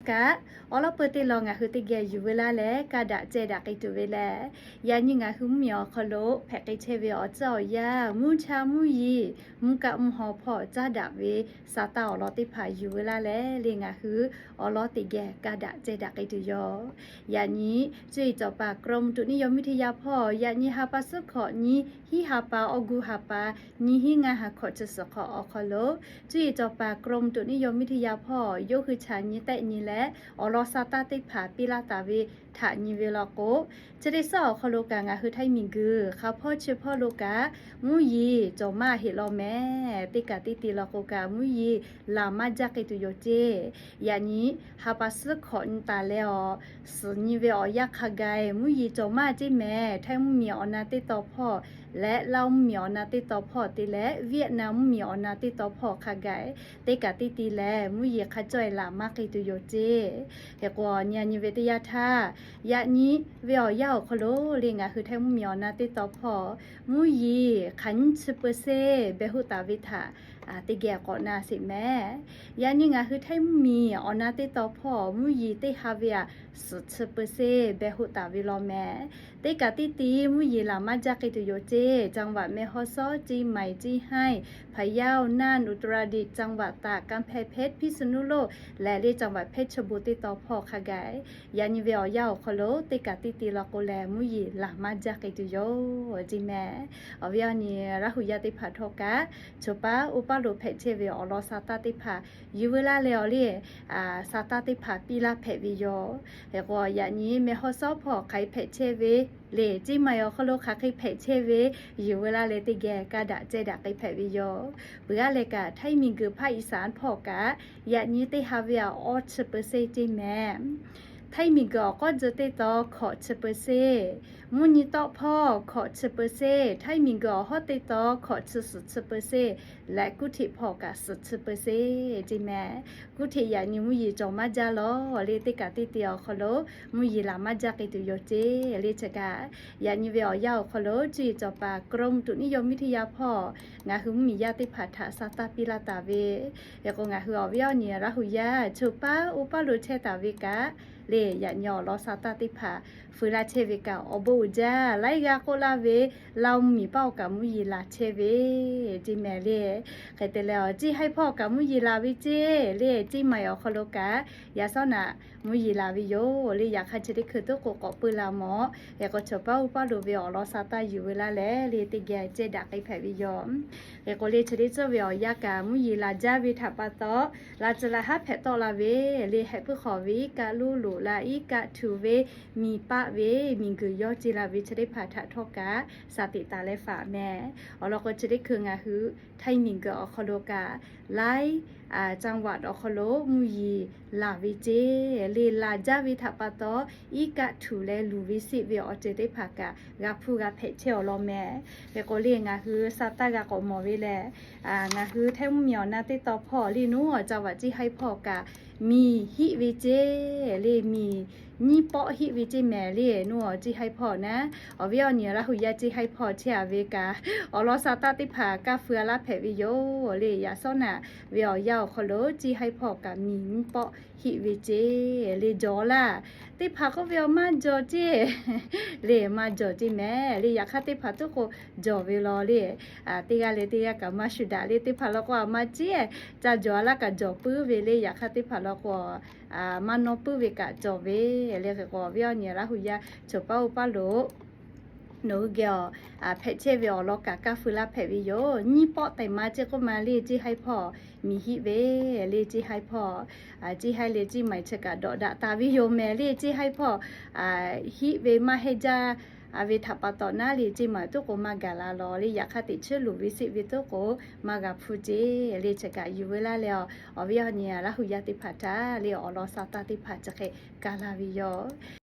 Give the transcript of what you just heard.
kaꞈ, awˬ lawn peuˬ teˇ lawn ngaˬ hui teˇ geh yuˬ veu laˇ leh, kaˇ daꞈ ceh daꞈ k'ai tuˬ ve lehˬ, yaꞈ nyi ngaˬ hui mvuhˇmiˬ awˬ hk'aw lo hpehꞈ k'ai chehˇ ve awˬ tcuhˉ awˬ yanˇ, mvuhˇ cha mvuhˇ yeˬ, mvuhˇ kaˆ mvuhˇ haw hpawˇ caˉ daꞈ ve sa taˇ awˬ lawn teˇ hpaˍ yuˬ veu laˇ leh, le ngaˬ hui awˬ lawn teˇ geh kaˇ daꞈ ceh daꞈ k'ai tuˬ yoˬ. Yaꞈ nyi cuˇ yiˍ cawˬ paˍ กรมอุตุนิยมวิทยา hpawˇ yaꞈ nyi ha pa suhˉ hkawꞈ nyi hiˉ ha pa awˬ gu ha pa nyi hiˉ ngaˇ ha hkawꞈ chi suhˍ hk'awꞈ awˬ hk'aw lo, cuˇ yiˍ cawˬ paˍ กรมอุตุนิยมวิทยา hpawˇ yawˇ hui chaꞈ nyi tehˆ nyi leh awˬ lawn sa taˇ teˇ hpaˍ piˇ laˇ taˍ ve htaꞈ nyi ve law k'o, chi teˇ suhˉ awˬ hk'aw lo kaꞈ ngaˬ hui htaiˇ miˬguiˬ hk'a hpawˇ chi hpawˇ lo kaꞈ mvuhˇ yeˬ cawˬ maˇ heˆ law mehˍ. Teˇ kaꞈ teˇ te law k'o kaꞈ mvuhˇ yeˬ laˬ maˇ jaˇ k'ai tuˬ yoˬ ceˇ. Yaꞈ nyi ha pa suhˉ hkawꞈ nyi taˍ leh awˬ suhˍ nyi ve awˬ yanˇ hk'a gaˬ mvuhˇ yeˬ cawˬ maˇ ceˇ mehˍ. Htaiˇ mvuhˇmiˬ awˬ na teˇ taw hpawˇ leh Laˇhuˍ mvuhˇmiˬ awˬ na teˇ taw hpawˇ te leh Vietnam mvuhˇmiˬ awˬ na teˇ taw hpawˇ hk'a gaˬ, teˇ kaꞈ teˇ te lehˬ mvuhˇ yeˬ hk'a cawˇ e laˬ maˇ k'ai tuˬ yoˬ ceˇ. Hk'e k'o nyi nyi ve teˇ yanˇ htaˇ, yaꞈ nyi ve awˬ yanˇ awˬ hk'aw lo le ngaˬ hui htaiˇ mvuhˇmiˬ awˬ na teˇ taw hpawˇ mvuhˇ yeˬ hk'aˬ nyiˇ chi เปอร์เซ็นต์ beh hoˆ taˍ ve htaꞈ teˇ geh k'awꞈ na sheˍ mehˍ. Yaꞈ nyi ngaˬ hui htaiˇ mvuhˇmiˬ awˬ na teˇ taw hpawˇ mvuhˇ yeˬ teˇ ha ve aꞈ suhˍ chi เปอร์เซ็นต์ beh hoˆ taˍ ve law mehˍ. Teˇ kaꞈ teˇ te mvuhˇ yeˬ laˬ maˇ jaˇ k'ai tuˬ yoˬ ceˇ. จังหวัดแม่ฮ่องสอน เชียงใหม่ เชียงราย พะเยา น่าน อุตรดิตถ์ จังหวัดตาก กำแพงเพชร พิษณุโลก leh le จังหวัดเพชรบูรณ์ teˇ taw hpawˇ hk'a gaˬ, yaꞈ nyi ve awˬ yanˇ awˬ hk'aw lo teˇ kaꞈ teˇ te law k'o lehˬ mvuhˇ yeˬ laˬ maˇ jaˇ k'ai tuˬ yoˬ ceˇ mehˍ. Awˬ viˉ awˬ nyi Laˇhuˍ yaˇ teˇ hpaˍ htawˇ kaꞈ choˬ paˉ oˇ paˉ lo hpehꞈ chehˇ ve awˬ lawn sa taˇ teˇ hpaˍ yuˬ veu laˇ leh awˬ le sa taˇ teˇ hpaˍ piˇ laˇ hpehꞈ ve yoˬ. Hk'e k'o yaꞈ nyi แม่ฮ่องสอน hpawˇ hk'aˬ hk'e hpehꞈ chehˇ ve le, เชียงใหม่ awˬ hk'aw lo hk'aˬ hk'e hpehꞈ chehˇ ve yuˬ veu laˇ leh teˇ geh kaˇ daꞈ ceh daꞈ k'ai hpehꞈ ve yoˬ. Peuˬ g'aˇ leh kaꞈ htaiˇ miˬguiˬ ภาคอีสาน hpawˇ kaꞈ yaꞈ nyi teˇ ha ve aꞈ awˇ chi เปอร์เซ็นต์ ceˇ mehˍ. Htaiˇ miˬguiˬ awˬ k'awˇ tcuh teˇ taw hkawꞈ chi เปอร์เซ็นต์, mvuhˇ nyi tawˆ hpawˇ hkawꞈ chi เปอร์เซ็นต์, htaiˇ miˬguiˬ awˬ hawˉ teˇ taw hkawꞈ chi suhˍ chi เปอร์เซ็นต์ leh กรุงเทพ hpawˇ kaꞈ suhˍ chi เปอร์เซ็นต์ ceˇ mehˍ. กรุงเทพ yaꞈ nyi mvuhˇ yeˬ cawˬ maˇ jaˇ law le, teˇ kaꞈ teˇ te awˬ hk'aw lo mvuhˇ yeˬ laˬ maˇ jaˇ k'ai tuˬ yoˬ ceˇ le. Chi kaꞈ yaꞈ nyi ve awˬ yanˇ awˬ hk'aw lo cuˇ yiˍ cawˬ paˍ กรมอุตุนิยมวิทยา hpawˇ ngaˬ hui mvuhˇmiˬ yaˇ teˇ hpaˍ htaꞈ sa taˇ piˇ laˇ taˍ ve, hk'e k'o ngaˬ hui awˬ viˉ awˬ nyi Laˇhuˍ yaˇ choˬ paˉ oˇ paˉ lo chehˇ taˍ ve kaꞈ le, yaꞈ nyi awˬ lawn sa taˇ teˇ hpaˍ feu laˇ chehˇ ve kaꞈ awˬ bon uiˍ jaˇ. Laiˉ g'aˇ k'oˆ laˇ ve Laˇhuˍ mvuhˇmiˬ paˆ awˬ kaꞈ mvuhˇ yeˬ laˬ chehˇ ve ceˇ mehˍ le. Hk'e te leh awˬ เชียงราย hpawˇ kaꞈ mvuhˇ yeˬ laˬ ve ceˇ le, เชียงใหม่ awˬ hk'aw lo kaꞈ yaꞈ sawˉ naꞈ mvuhˇ yeˬ laˬ ve yoˬ le. Yaꞈ hk'aˇ chi teˇ hkui tuˉ k'o k'awꞈ peu laˬ mawˬ. Hk'e k'o choˬ paˉ oˇ paˉ lo ve awˬ lawn sa taˇ yuˬ veu laˇ leh le teˇ geh ceh daꞈ k'ai hpehꞈ ve yoˬ. Hk'e k'o le chi teˇ ceuˬ ve awˬ yanˇ kaꞈ mvuhˇ yeˬ laˬ jaˇ ve htaꞈ pa taw, laꞈ tcuh laꞈ haˉ hpehꞈ tawˆ la ve le, hehꞈ puiˉ hk'awꞈ ve iˉ kaˆ loˉ loꞈ la iˉ kaˆ htuꞈ ve miˬ paˆ ve miˬguiˬ yawˇ ce la ve chi teˇ hpaˍ htaꞈ htawˇ kaꞈ sa teꞈ taˍ leh faˍ mehˍ. Awˬ lawn k'o chi teˇ hkui ngaˬ hui htaiˇ miˬguiˬ awˬ hk'aw lo kaꞈ laiˉ จังหวัด awˬ hk'aw lo mvuhˇ yeˬ laˬ ve ceˇ le, laˬ jaˇ ve htaꞈ pa taw iˉ kaˆ htuꞈ leh luˬ ve seˆ ve awˬ ceuˬ teˇ hpaˍ kaꞈ g'a hpuˇ g'a hpehꞈ chehˇ awˬ lawn mehˍ. Hk'e k'o le ngaˬ hui sa taˇ g'a k'awꞈ mawˬ ve lehˬ, ngaˬ hui htaiˇ mvuhˇmiˬ awˬ na teˇ taw hpawˇ le nuˉ awˬ จังหวัด เชียงราย hpawˇ kaꞈ miˬ hiˆ ve ceˇ le, miˬ nyiˇ pawˆ hiˆ ve ceˇ mehˍ le nuˉ awˬ เชียงราย hpawˇ naˉ. Awˬ viˉ awˬ nyi Laˇhuˍ yaˇ เชียงราย hpawˇ chehˇ a ve kaꞈ awˬ lawn sa taˇ teˇ hpaˍ kaˇ feu a laˇ hpehꞈ ve yoˬ le. Yaꞈ sawˉ naꞈ ve awˬ yanˇ awˬ hk'aw lo เชียงราย hpawˇ kaꞈ miˬ nyiˇ pawˆ hiˆ ve ceˇ le jawˬ laˇ. Teˇ hpaˍ k'oˆ ve awˬ maˇ jawˬ ceˇ le, maˇ jawˬ ceˇ mehˍ le. Yaꞈ hk'aˇ teˇ hpaˍ tuˉ k'o jawˬ ve law le. Teˇ g'aˇ leh teˇ g'aˇ kaꞈ maˇ shu daꞈ le. Teˇ hpaˍ law k'o a maˇ ceˇ, ca jawˬ a laˇ kaꞈ jawˬ puiˉ ve le. Yaꞈ hk'aˇ teˇ hpaˍ law k'o maˇ nawˇ puiˉ ve kaꞈ cawˬ ve le. Hk'e k'o awˬ viˉ awˬ nyi Laˇhuˍ yaˇ choˬ paˉ oˇ paˉ lo nawˬ hui geh awˬ hpehꞈ chehˇ ve awˬ lawn kaꞈ kaˇ feu laˇ hpehꞈ ve yoˬ. Nyiˇ pawˆ tehꞈ ma ceˇ k'oˆ ma le เชียงราย hpawˇ miˬ hiˆ ve le เชียงราย hpawˇ, เชียงราย le เชียงใหม่ chi kaꞈ dawꞈ daꞈ taˍ ve yoˬ mehˍ le เชียงราย hpawˇ hiˆ ve maˇ heˆ jaˇ ve htaꞈ pa taw naˉ le เชียงใหม่ tuˉ k'o maˇ gaˬ la law le. Yaꞈ hk'aˇ teꞈ chiˉ luˬ ve seˆ ve tuˉ k'o maˇ g'a hpuˇ ceˇ le. Chi kaꞈ yuˬ veu laˇ leh awˬ viˉ awˬ nyi Laˇhuˍ yaˇ teˇ hpaˍ htaꞈ le awˬ lawn sa taˇ teˇ hpaˍ chi hk'e kaˇ laˇ ve yoˬ.